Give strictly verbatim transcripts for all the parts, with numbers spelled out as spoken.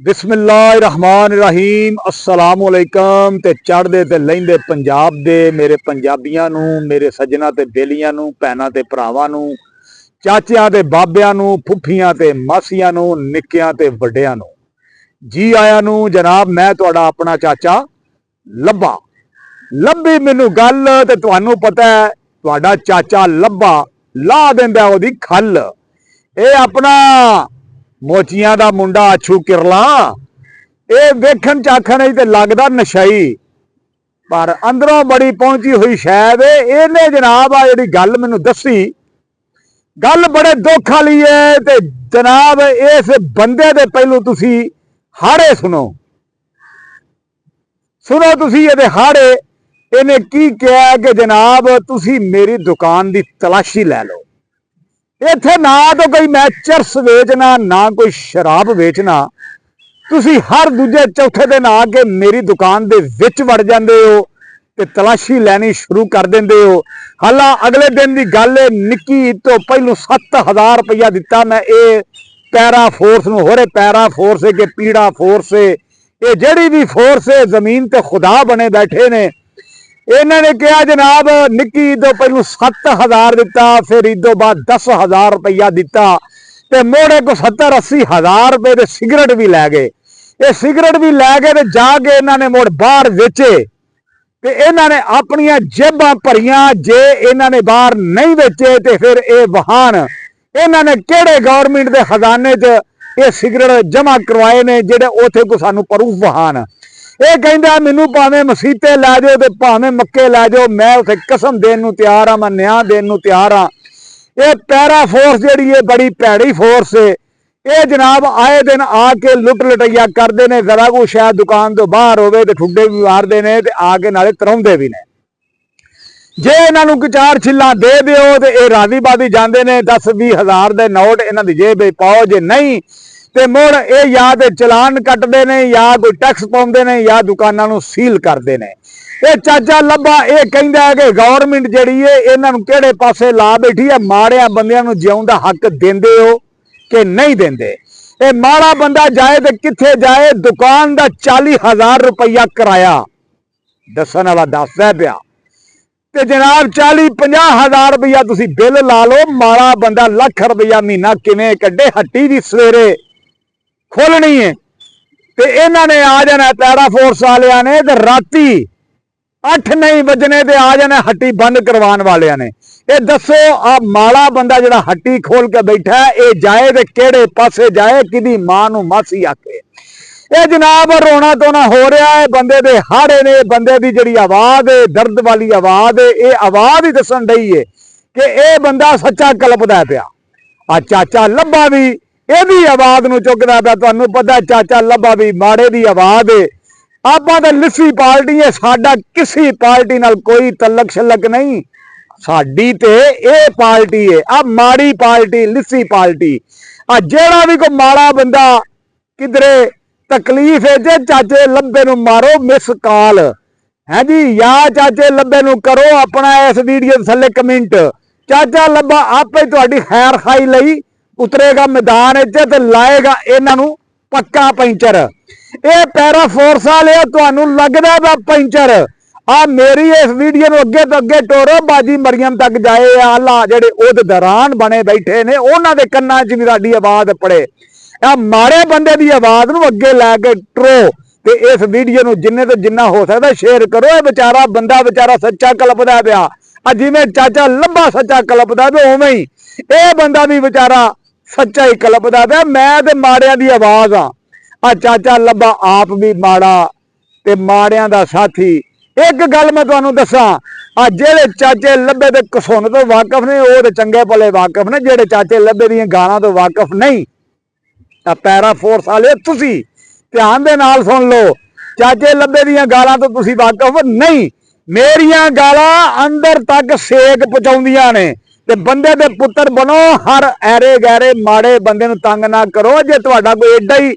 بسم اللہ الرحمن الرحیم۔ السلام علیکم تے چڑھدے تے لیندے پنجاب دے میرے پنجابیاں نو، میرے سجنا تے بیلیاں نو، بھیناں تے بھراواں نو، چاچیاں تے بابیاں نو، پھپھیاں تے ماسیاں نو، نکیاں تے وڈیاں نو۔ جی آیاں نو جناب، میں تہاڈا اپنا چاچا لبا۔ لبی مینوں گل تے تہانوں پتہ ہے، تہاڈا چاچا لبا لا دیندا ہے اودی کھل۔ اے اپنا موچیاں دا منڈا اچھو کرلا، اے ویکھن چاکھن وچ تے لگدا نشئی، پر اندروں بڑی پہنچی ہوئی شاید اے۔ اینے جناب آ جڑی گل مینوں دسی، گل بڑے دکھ والی ہے۔ تے جناب، اس بندے دے پہلو تسی ہاڑے سنو۔ سنو تسی یہ ہاڑے، انہیں کی کہا کہ جناب، تسی میری دکان دی تلاشی لے لو۔ ایتھے نہ تو کوئی میں چرس ویچنا، نہ کوئی شراب ویچنا۔ تسی ہر دوجے چوتھے دن آ کے میری دکان دے وچ وڑ جاندے ہو تے تلاشی لینی شروع کر دیندے ہو۔ حالا اگلے دن دی گل ہے، نکی عید تو پہلو ست ہزار روپیہ دتا میں اے پیرا فورس نو۔ ہورے پیرا فورس ہے کہ پیڑا فورس ہے، اے جڑی بھی فورس ہے زمین تے خدا بنے بیٹھے نے۔ انہاں نے کہا جناب، نکی عید تو پہلو ست ہزار دتا، پھر عید تو بعد دس ہزار روپیہ دتا، تے موڑے کو ستر اسی ہزار روپے دے سگریٹ بھی لے گئے۔ اے سگریٹ بھی لے گئے تے جا کے انہاں نے مڑ باہر ویچے۔ تے انہاں نے اپنیاں جیباں بھریاں، جے انہاں نے باہر نہیں ویچے تے پھر اے وہان انہاں نے کہڑے گورنمنٹ دے خزانے چ اے سگریٹ جمع کروائے نے، جڑے اوتھے کو سانو پروف وہان۔ اے کہندا، مینوں بھاویں مسیتے لے جاؤ تے بھاویں مکے لے جاؤ، میں اوتھے قسم دین نوں تیار ہاں، میں نیا دین نوں تیار ہاں۔ اے پیرا فورس جڑی ہے، بڑی بھیڑی فورس ہے۔ اے جناب آئے دن آ کے لٹ لٹیا کردے نے، ذرا کو شاید دکان تو باہر ہوے تے ٹھڈے بھی ماردے نے تے آ کے نالے تروندے بھی نے۔ جے انہاں نوں کچار چھلاں دے دیو تے اے راضی بازی جاندے نے، دس ویہہ ہزار دے نوٹ انہاں دی جیب وچ پاؤ، جے نہیں تے مڑ اے یا تے چلان کٹدے نے، یا کوئی ٹیکس پاوندے نے، یا دکاناں نوں سیل کردے نے۔ اے چاچا لبا اے کہندا ہے کہ گورنمنٹ جڑی ہے، انہاں نوں کہڑے پاسے لا بیٹھی ہے، ماڑیاں بندیاں نوں جیون دا حق دیندے ہو کہ نہیں دیندے؟ اے ماڑا بندہ جائے تے کتھے جائے؟ دکان دا چالی ہزار روپیہ کرایہ دسن والا دسدا پیا۔ تے جناب، چالی پنجاہ ہزار روپیہ تسی بل لا لو، ماڑا بندہ لکھ روپیہ مہینہ کیویں کڈے؟ ہٹی دی سویرے کھولنی ہے تے انہاں نے آ جانا، پیرا فورس والیاں نے، تے راتی اٹھ نہیں وجنے تے آ جانا ہٹی بند کروان والیاں نے۔ اے دسو، آ ماڑا بندہ جڑا ہٹی کھول کے بیٹھا ہے، اے جائے تے کیڑے پاسے جائے؟ کدی ماں نو ماسی آکھے؟ اے جناب، رونا تونا ہو رہا ہے، بندے دے ہاڑے نے، بندے دی جڑی آواز ہے، درد والی آواز ہے، اے آواز ہی دسن ڈئی ہے کہ اے بندہ سچا کلپدا پیا۔ آ چاچا لبا بھی اے دی آواز نو چکدا پیا۔ تانوں پتہ ہے، چاچا لبا بھی ماڑے دی آواز ہے۔ آپاں تے لسی پارٹی ہے، ساڈا کسی پارٹی نال کوئی تعلق شلق نہیں۔ ساڈی تے اے پارٹی ہے، آ ماڑی پارٹی، لسی پارٹی۔ آ جیڑا بھی کوئی ماڑا بندہ کدرے تکلیف ہے تے چاچے لبے نو مارو مس کال۔ ہاں جی، یا چاچے لبے نو کرو اپنا اس ویڈیو تھلے کمنٹ۔ چاچا لبا آپ ہی تہاڈی خیر خائی لئی اترے گا میدان وچ تے لائے گا انہاں نو پکا پنچر۔ اے پیرا فورس والے، تہانوں لگدا پیا پنچر؟ آ میری اس ویڈیو نو اگے تو اگے ٹورو، باجی مریم تک جائے۔ آ اللہ، جڑے عہدیداران بنے بیٹھے نے، انہاں دے کناں 'چ وی ساڈی آواز پڑے۔ آ ماڑے بندے دی آواز نو اگے لے کے ٹرو تے اس ویڈیو نو جننے تو جننا ہو سکدا شیئر کرو۔ اے بیچارہ بندہ، بیچارہ سچا کلپدا پیا۔ آ جویں چاچا لبا سچا کلپدا پیا، اوویں ہی اے بندہ بھی بیچارہ سچا ہی کلپدا پیا۔ میں تے ماڑیاں دی آواز آ۔ آ چاچا لبا آپ بھی ماڑا تے ماڑیاں دا ساتھی۔ ایک گل میں تانوں دساں، آ جیڑے چاچے لبے دے قصون تو واقف نے، او تے چنگے بھلے واقف نے۔ جیڑے چاچے لبے دیاں گالاں تو واقف نہیں، تاں پیرا فورس والے تسی دھیان دے نال سن لو، چاچے لبے دیاں گالاں تو تسی واقف نہیں۔ میریاں گالاں اندر تک سیک پہنچاؤندیاں نے۔ تے بندے دے پتر بنو، ہر ایرے گیرے ماڑے بندے نوں تنگ نہ کرو۔ جے تہاڈا کوئی ایڈا ہی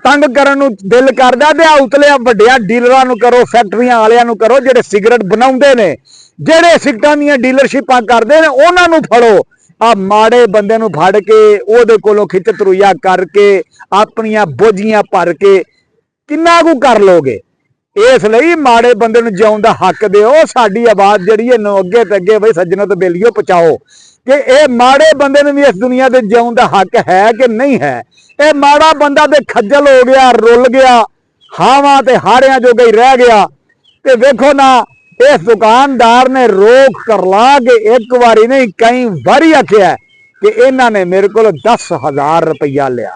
تنگ کرن نوں دل کردا تے آ اتلے وڈیاں ڈیلراں نوں کرو، فیکٹریاں والیاں نوں کرو، جڑے سگریٹ بناوندے نے، جڑے سگریٹاں دیاں ڈیلرشپاں کردے نے، انہاں نوں پھڑو۔ آ ماڑے بندے نوں پھڑ کے، او دے کولوں کھچت رویا کر کے، اپنیاں بوجھیاں بھر کے، کنا کو کر لو گے؟ اس لئی ماڑے بندے نوں جیون دا حق دیو۔ ساڈی آواز جڑی ہے نو اگے تے اگے بھائی سجنو تے بیلیو پہنچاؤ کہ اے ماڑے بندے نوں وی اس دنیا دے جیون دا حق ہے کہ نہیں ہے۔ اے ماڑا بندہ تے کھجل ہو گیا، رول گیا، ہاواں تے ہاڑیاں جو گئی رہ گیا۔ تے ویکھو نا، اس دکاندار نے روک کر لا کے ایک واری نہیں، کئی واری آکھیا ہے کہ انہاں نے میرے کول دس ہزار روپیہ لیا،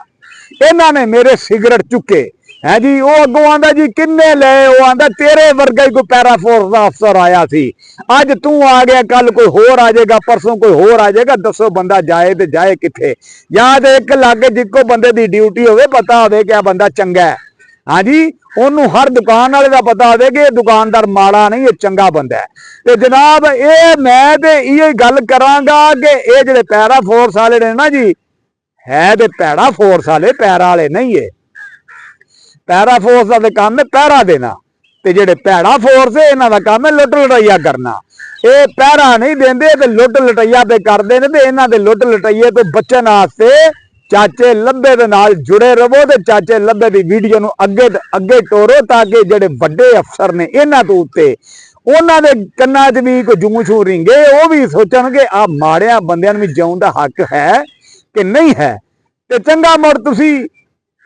انہاں نے میرے سگریٹ چکے۔ ہے جی، وہ اگوں آندا جی، "کنے لے؟" وہ آندا، "تیرے ورگا ہی کوئی پیرا فورس دا افسر آیا سی، اج توں آ گیا، کل کوئی ہور آ جائے گا، پرسوں کوئی ہور آ جائے گا، دسو بندہ جائے تے جائے کتھے؟" یاد ایک لگ جکو بندے دی ڈیوٹی ہوے، پتا ہوے کہ بندہ چنگا ہے۔ ہاں جی، اونوں ہر دکان والے دا پتا ہوے کہ یہ دکاندار ماڑا نہیں، یہ چنگا بندہ ہے۔ تے جناب، اے میں تے ایہی گل کراں گا کہ اے جڑے پیرا فورس والے نے نا جی، ہے تے پیڑا فورس والے، پیرا والے نہیں ہے۔ پیرا فورس دا تے کم ہے پیرا دینا، تے جڑے پیڑا فورس ہے، انہاں دا کم ہے لٹ لٹائیا کرنا۔ اے پیرا نہیں دیندے تے لٹ لٹائیا پہ کردے نے، تے انہاں دے لٹ لٹائیے تو بچن واسطے چاچے لبے دے نال جڑے رہو، تے چاچے لبے دی ویڈیو نوں اگے تے اگے ٹورو، تاکہ جڑے وڈے افسر نے انہاں تو اُتے، انہاں دے کناں 'چ وی کوئی جوں شوں رنگے، او وی سوچن کہ آ ماڑیاں بندیاں نوں وی جیون دا حق ہے کہ نہیں ہے۔ تے چنگا مڑ تسی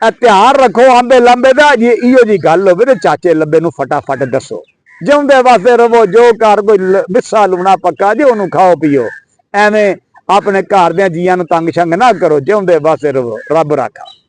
اے دھیان رکھو، آمبے لمبے دا جے ایہو جی گل ہووے تے چاچے لبے نوں فٹافٹ دسو۔ جیوندے واسطے رہو، جو گھر کوئی ل-، بسا لونا پکا جے، اونوں کھاؤ پیو۔ ایویں اپنے گھر دیاں جیاں نوں تنگ شنگ نہ کرو، جیوندے واسطے رہو، رب راکھا۔